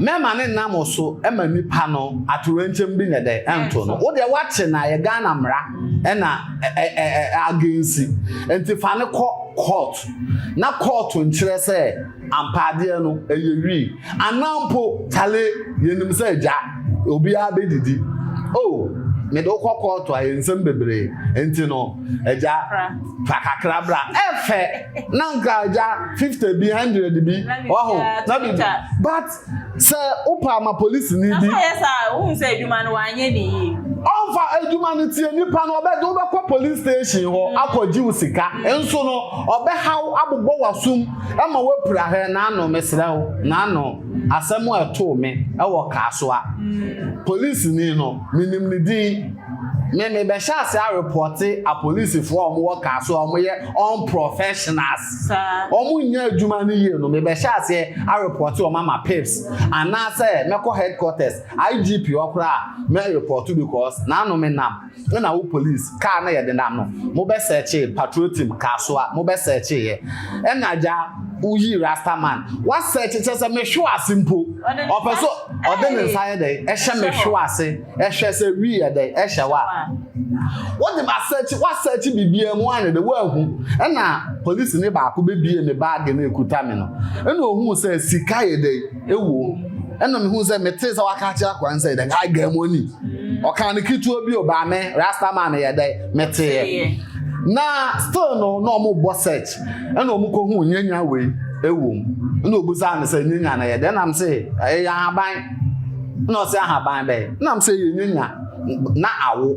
Speaker 1: mɛma ne nam wo so ɛma nipa no atorenkyɛm bi nyɛ dɛ ɛnto no. Wo deɛ wakye na yɛ Ghana mmara ɛna ɛ ɛ ɛ against, nti fa ne kɔ court na court nkyerɛ sɛ ampaadeɛ no ɛyɛ wii anaa mpo. Kyale, yɛnim sɛ agya obiara bɛdidi. Oh, mede wo kɔ kɔɔto a, yɛ nsɛm bebree. Nti no, agya, fa kakra bra. Ɛfɛ, na nka agya 50 bi, 100 bi, waho, na bibi. But, sɛ wopɛ ama polisini bi.
Speaker 2: Na sɛ ɔyɛ saa a, wohu sɛ adwuma no wanyɛ ne yie.
Speaker 1: Ɔmfa adwuma no tie nipa no, ɔbɛde wobɛkɔ police station hɔ akɔgye wo sika. Nso no, ɔbɛhaw abobɔ w'asom ma woapira. Hwɛ, n'ano, mesrɛ wo, n'ano. Asɛm a ɛtoo me wɔ Kasoa. Polisini no, menim ne din. Me mebɛhyɛ ase arepɔte apolisifoɔ a wɔwɔ Kasoa a wɔyɛ unprofessionals. Wɔnyɛ adwuma no yie no, mebɛhyɛ aseɛ arepɔte wɔn ama pips anaasɛ mɛkɔ headquarters, IGP hɔ koraa a mɛrepɔto because n'ano menam. Nna wo police car na yɛde nam no mo bɛ searchee patrol team Kasoa mo bɛ searchee yɛ ɛna gya wo yii rasta man wa search kyerɛ sɛ me hwe ase mpo ɔpɛ so ɔde ne nsa yɛ dɛn ɛhyɛ me hwe ase ɛhwɛ sɛ wi yɛ dɛn ɛhyɛ wa wode ma search wa search biribiara mu anyɛ dɛ woahu ɛna police ne baako bɛbie me bag no ekuta me no ɛna ohuu sɛ sika yɛ dɛn ɛwom ɛna mehu sɛ metee sɛ waka akyerɛ akoa no sɛ dɛn I get money ɔkaa no ketewa bi o baa me rasta man yɛ dɛn meteeɛ na still no na ɔmo bɔ search ɛna ɔmo kɔ hu nyanya wei ɛwom ɛna obusaa me sɛ nyanya no yɛ dɛn nam sɛ ɛyɛ ahaban ɛna ɔsɛ ahaban bɛyɛ nam sɛ yɛ nyanya na awo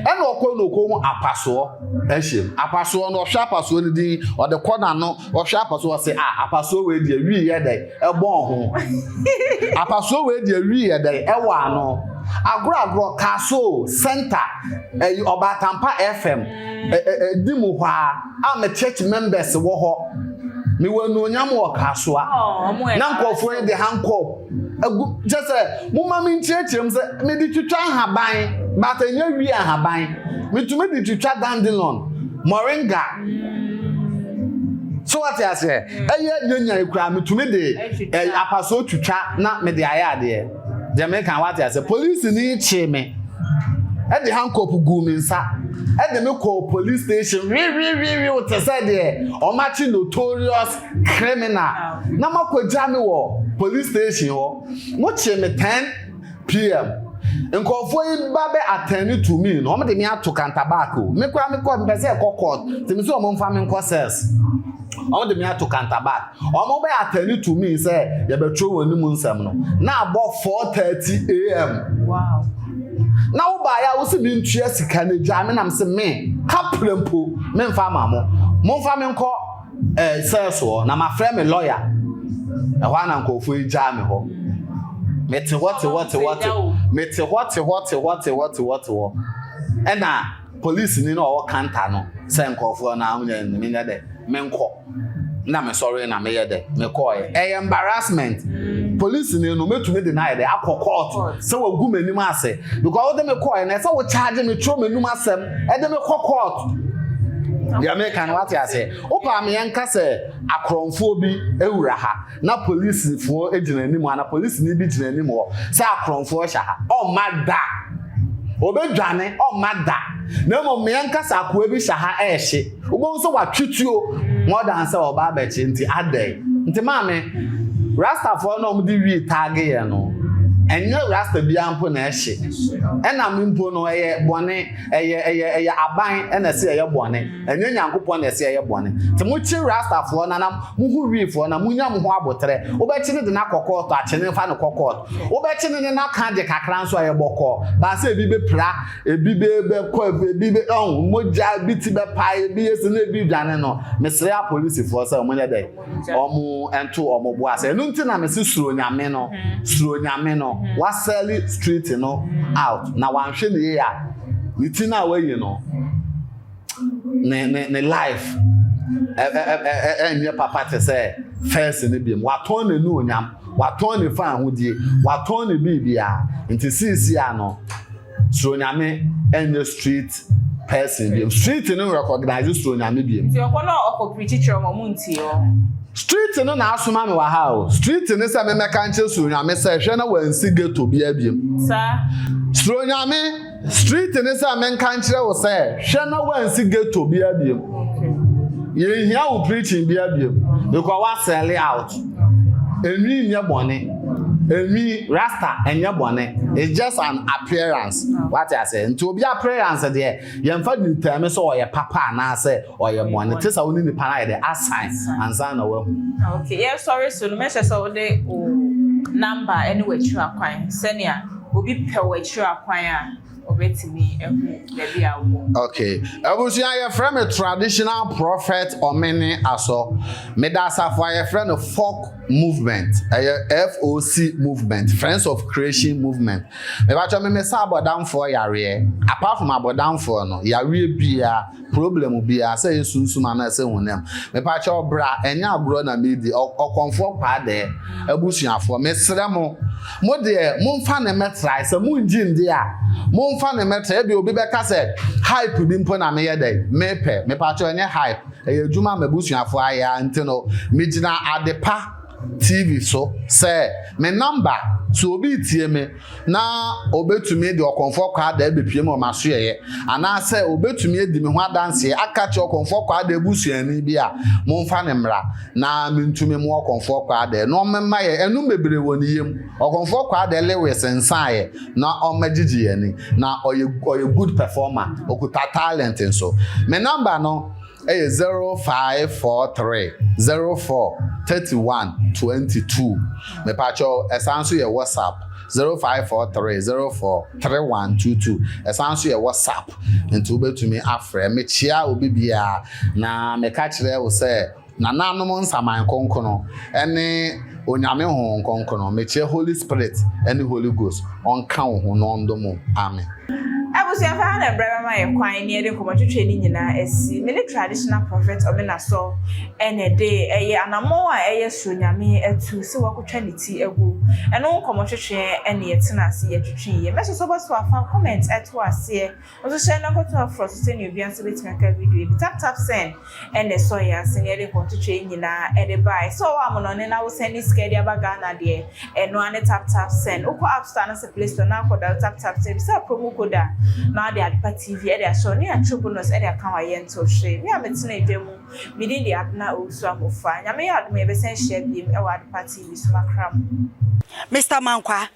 Speaker 1: ɛna ɔkɔ na ɔkɔ hu apasoɔ ɛhyɛ mu apasoɔ no ɔhwɛ apasoɔ no din ɔde kɔ n'ano Ɔhwɛ apasoɔ ɔse ah apasoɔ wei deɛ wii yɛ dɛn ɛbɔn ho. Apasoɔ wei deɛ wii yɛ dɛn ɛwɔ ano. Agorɔ agorɔ Kaso center ɛyi Ɔbaatampa FM ɛdi mu hɔ a a me church members wɔ hɔ. Mewɔ anuonyam wɔ Kasoa. Na nkurɔfoɔ yi de handcuff agu kyɛ sɛ momma me nkyerɛkyerɛ mu sɛ mede twitwa nhaban but ɛnyɛ wi ahaban metumi de twitwa dandelion moringa so wate aseɛ ɛyɛ nyanyan koraa metumi de apasoɔ twitwa na mede ayɛ adeɛ deɛ meka wate aseɛ polisi ni kyee me ɛde handcuff guu me nsa ɛde me kɔɔ police station wiwiwiwi te sɛ deɛ ɔmakye notorious criminal na moakɔgya me wɔ police station hɔ. Mokyee me 10 pm. Nkurɔfoɔ yi ba bɛ attend to me no, wɔde me ato counter back o. Me koraa mekɔ mepɛ sɛ ɛkɔ court, nti me sɛ wɔn mfa me nkɔ cells. Wɔde me ato counter back. Wɔn bɛ attend to me sɛ yɛbɛtwerɛ wɔn anim nsɛm no. Na abɔ 4:30 am.
Speaker 2: Wow.
Speaker 1: Na wobaeɛ a wosi me ntua sika no gyaa me nam sɛ me kaprɛ mpo memfa ama mo. Momfa me nkɔ eh, sɛ soɔ na mafrɛ me lɔya. Ɛhɔ a na nkurɔfoɔ yi gyaa me hɔ. Mete hɔ te hɔ te hɔ te mete hɔ te hɔ te hɔ te hɔ te hɔ te hɔ. Ɛna polisini no a ɔwɔ kanta no sɛ nkurɔfoɔ no ahonyɛ menyɛ dɛ menkɔ. Na mesɔre na meyɛ dɛ mekɔɔɛ. Ɛyɛ embarrassment. Polisini no mɛtumi de no ayɛ dɛ akɔ court sɛ wagu m'anim ase because wode me kɔɔɛ na ɛsɛ wo charge me twerɛ m'anim asɛm ɛde me kɔ court. Deɛ meka no wate aseɛ. Wopaa me yɛnka sɛ akorɔmfoɔ bi awura ha na polisifoɔ gyina anim hɔ anaa polisini bi gyina anim hɔ sɛ akorɔmfoɔ hyɛ ha. Ɔmma da. Ɔbɛdwane, ɔmma da. Na mmom me yɛnka sɛ akoa bi hyɛ ha ɛrehye. Wobɛhu sɛ watwe tuo more than sɛ ɔba abɛkye nti adɛn. Nti maame, Rastafoɔ no a wɔde wii taage yɛn no, ɛnyɛ Rasta biara mpo na ɛhye. Ɛna me mpo no ɛyɛ bɔne, ɛyɛ ɛyɛ ɛyɛ aban ɛna ɛsɛ ɛyɛ bɔne. Ɛnyɛ Nyankopɔn na ɛsɛ ɛyɛ bɔne. Nti mokye Rastafoɔ no na mohu wiifoɔ no a, monya mo ho aboterɛ. Wobɛkye no de no akɔ kɔɔto, akye no fa no kɔ kɔɔto. Wobɛkye no ne no aka agye kakra nso a, ɛyɛ bɔkɔɔ. Baasɛ ebi bɛpira, ebi bɛ bɛkɔ, ebi bɛ ɔn, mogya, ebi ti bɛpae, ebi yɛ se na ebi dwane no. Mesrɛ apolisifoɔ sɛ wɔnyɛ dɛn? Wɔn nto wɔn bo ase. Ɛno nti na mese suro Nyame no, suro Nyame no. Wasɛle street no out na wanhwɛ ne yie a, ne ti no a wayi no, ne ne ne life ɛnyɛ papa te sɛ first no biom. Watɔn n'anuonyam, watɔn ne fa ahodie, watɔn ne biribiara. Nti seesie ano, suro Nyame ɛnyɛ street person biom. Street no recognize suro Nyame biom.
Speaker 2: Nti ɔkɔ na ɔkɔ preach kyerɛ wɔn, ɔmo ntie wɔn.
Speaker 1: Street no na asoma me wɔ ha o. Street no sɛ memmɛka nkyerɛ suro Nyame sɛ hwɛ na wansi ghetto biara biom.
Speaker 2: Saa.
Speaker 1: Suro Nyame, street no sɛ menka nkyerɛ wo sɛ hwɛ na wansi ghetto biara biom. Yɛnhia wo preaching biara biom because wa sell out. Enwi nyɛ bɔne. Enwi, rasta, ɛnyɛ bɔne. It's just an appearance. Wate aseɛ? Nti obi appearance deɛ, yɛmfa determine sɛ ɔyɛ papa anaasɛ ɔyɛ bɔne. Te sɛ wo ne nipa no ayɛ dɛ asan ansa na wahu.
Speaker 2: Okay, yɛsɔre so no, mɛhyɛ sɛ wode wo number ne w'akyiri akwan sɛnea obi pɛ w'akyiri akwan a ɔbɛtumi ahu baabi a wowɔ.
Speaker 1: Okay. Abusua yɛfrɛ me traditional prophet Ɔmene Asɔ. Meda asafo a yɛfrɛ no Folk Movement. Ɛyɛ FOC Movement, Friends of Creation Movement. Mepakyɛ me mesa abɔdamfoɔ yareɛ. Apart from abɔdamfoɔ no, yareɛ biara, Problem biaa, sɛ ɛyɛ sunsum anaa sɛ honam. Mepakyɛw bra, ɛnyɛ agorɔ na meredi, ɔkɔmfoɔ kwaadɛɛ abusuafoɔ, mesrɛ mo, mo deɛ momfa no mmɛtrae, sɛ mongye ndi a, momfa no mmɛtrae, ebia obi bɛka sɛ hype bi mpo na meyɛ dɛn, mepɛ, mepakyɛw ɛnyɛ hype, ɛyɛ adwuma a m'abusuafoɔ ayɛ ara nti no, megyina adepa TV so sɛ me number, sɛ obi retie me, na obetumi de ɔkɔmfoɔ kwaada abepue mu wɔ m'asoɛeɛ, anaasɛ obetumi adi me ho adanseɛ aka akyerɛ ɔkɔmfoɔ kwaada abusuani bi a, momfa no mmra na mentumi mmoa ɔkɔmfoɔ kwaada na ɔmmɛma yɛn ɛnom bebree wɔ ne yam. Ɔkɔmfoɔ kwaada Lewis nsaeɛ na ɔmmɛgyegye yɛn ani, na ɔyɛ ɔyɛ good performer, ɔkuta talent nso. Me number no. Ɛyɛ 0543 04 31 22 mepakyɛw ɛsan nso yɛ WhatsApp 0543 04 31 22 ɛsan nso yɛ WhatsApp nti wobɛtumi afrɛ mekyea obi biara na meka kyerɛ wo sɛ nananom nsaman konkono ɛne Onyame Honhom Kronkron, mekyerɛ Holy Spirit ne Holy Ghost, ɔnka wo ho na ɔndom wo. Amen.
Speaker 2: Abusuafo ha na mbrɛ bɛma yɛ kwan na yɛde nkɔmbɔtwetwe ne nyinaa esi. Me ne Traditional Prophet Ɔmenasɔ na ɛde ɛyɛ anamɔn a ɛyɛ soro Nyame atu sɛ wakotwa ne ti agu. Ɛno ho nkɔmbɔtwetwe na yɛtena ase yɛtwetwe yie. Mɛsosɔ bɔ so afa comment ɛto aseɛ. Nso hyɛ na kɔto aforɔ so sɛnea obiara nso bɛtumi aka video yi bi. Tap tap send na ɛsɔ yɛn ase na yɛde nkɔntwetwe yi nyinaa ɛde baeɛ. Sɛ ɔwɔ amonɔne na wo send sika de aba Ghana deɛ, ɛno ara ne tap tap send. Wokɔ app store anaasɛ play store na akɔ download tap tap send, bisa promo code a na wode Adepa TV de ahyɛ hɔ na yɛatwerɛ bonus de aka ho a yɛntew hwee. Me a metena edwa mu, me din de Abena Owusu Amofa. Nyame yɛ adom a yɛbɛsan ahyia biem wɔ Adepa TV so. Makra mo.
Speaker 4: Mister Mankwaa,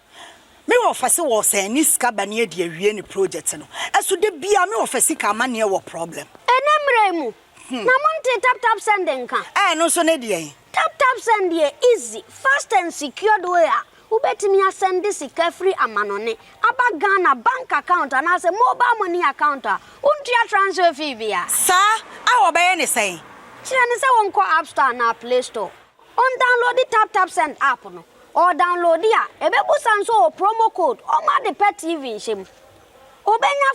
Speaker 4: Me wɔfa se wɔ sɛn ne sika ba ne adi awie ne project no ɛso da biaa me wɔfa sika amaneɛ wɔ problem.
Speaker 5: Ɛnɛ mmerɛ yi mu na mo ntee tap tap send nka?
Speaker 4: Ɛɛ ɛno nso ne deɛn?
Speaker 5: Tap tap send yɛ easy, fast and secured way a wobɛtumi asɛnde sika firi amanɔne aba Ghana bank account anaasɛ mobile money account a wontua transfer fee biara.
Speaker 4: Saa a wɔbɛyɛ ne sɛn?
Speaker 5: Kyerɛ no sɛ wɔnkɔ app store anaa play store. Ɔndownloadi TapTapSend app no, ɔdownloadi a, ɛbɛbusa nso ɔwɔ promo code ɔma ade pɛ TV nhyɛ mu. Ɔbɛnya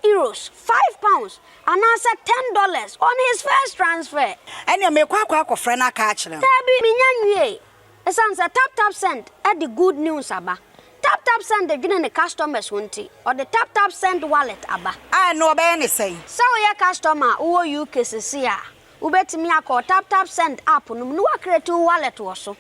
Speaker 5: €5, £5, anaasɛ $10 on his first transfer.
Speaker 4: Ɛneɛ meekɔ akɔ akɔfrɛ no aka akyerɛ no.
Speaker 5: Daabi, mennya nwiee. Ɛsiane sɛ TapTapSend de good news aba. TapTapSend dwene ne customers ho nti, ɔde TapTapSend Wallet aba.
Speaker 4: A ɛno ɔbɛyɛ ne sɛn?
Speaker 5: Sɛ woyɛ customer a wowɔ UK seesei a, Wobɛtumi akɔ TapTapSend app no mu na woacreate wo wallet wɔ so.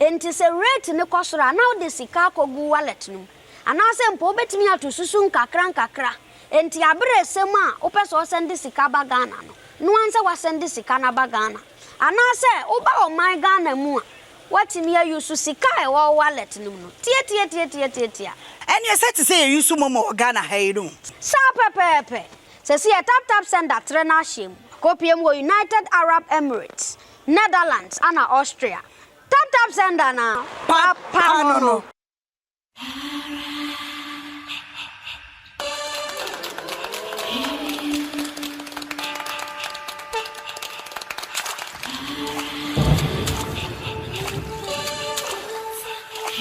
Speaker 5: Enti sɛ rate no kɔ soro a, na wode sika akɔgu wo wallet no mu. Anaasɛ mpo wobɛtumi ato susu nkakrankakra. Enti aberɛ ɛsɛ mu a wopɛ sɛ wɔsɛnde sika ba Ghana no, noa ara sɛ woasɛnde sika no aba Ghana. Anaasɛ woba ɔman Ghana mu a, woatumi a use sika a ɛwɔ wo wallet no mu no. Tiatiatiatiatiatia.
Speaker 4: Ɛneɛ sɛ te sɛ yɛ use momo wɔ Ghana ha yi no.
Speaker 5: Saa pɛpɛɛpɛ. Sɛsi yɛ tap tap send atrɛ n'ahyeɛ mu akɔpie mu wɔ United Arab Emirates, Netherlands ana Austria. Tap tap send anaa?
Speaker 4: Papa no no.